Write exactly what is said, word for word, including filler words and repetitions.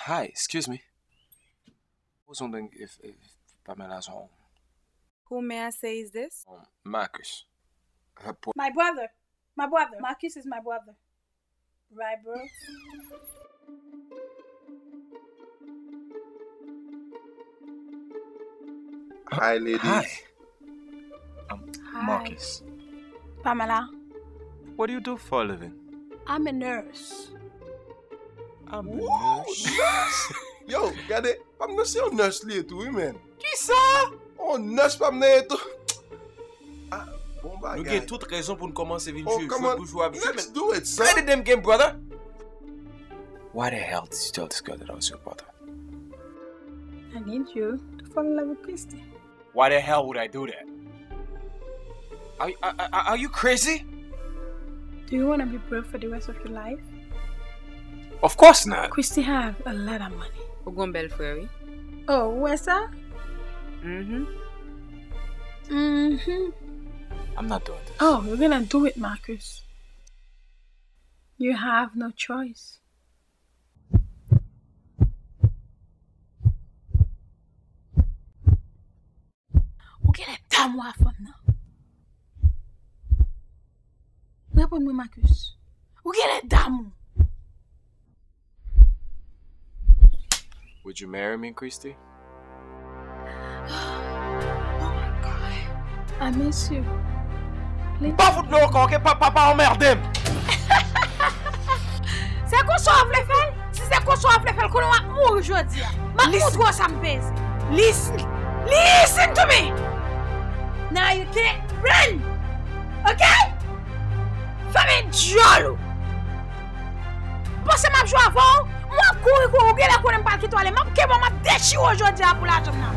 Hi, excuse me. I was wondering if, if Pamela is home. Who may I say is this? Um, Marcus. Her boy. My brother. My brother. Marcus is my brother. Right, bro? Hi, ladies. Hi. I'm Hi. Marcus. Pamela. What do you do for a living? I'm a nurse. I'm a Wow, nurse. Nurse! Yo, gade, pa m nan se yon nurse li ye tou, wi, men. Kisa? Oh, nurse pa m nan ye tou. Ah, bon Nou bagay. Gen tout rezon pou n kòmanse vin Oh, jwe come jwe on, pou jwe ap jwe, let's men do it, son. Play the damn game, brother. Why the hell did you tell this girl that I was your brother? I need you to fall in love with Christy. Why the hell would I do that? Are, are, are, are you crazy? Do you want to be broke for the rest of your life? Of course not. Christy have a lot of money. Ou gon bèl frè, wi. Oh, wè sa? Mhm. Mm-hmm. I'm not doing this. Oh, you're gonna do it, Marcus. You have no choice. Ou genlè damou a fanm nan. Reponn mwen, Marcus. Ou genlè damou. Would you marry me, Christy? Oh my God. I miss you. Please. Pa fout mwen ankò, ok? Pa, pa, pa anmède m! Se konsa w vle fè l? Si se konsa w vle fè l, konnen w ap mouri jodi a. M ap montre w sa m peze. Listen, listen to me. Now you can't run. Ok? Fèmen dyòl ou. Panse m ap jwe avè w? M ap kouri kouri, ou genlè konnen m pral kite w ale. M ap kenbe w, m ap dechire w jodi a pou lajan m nan.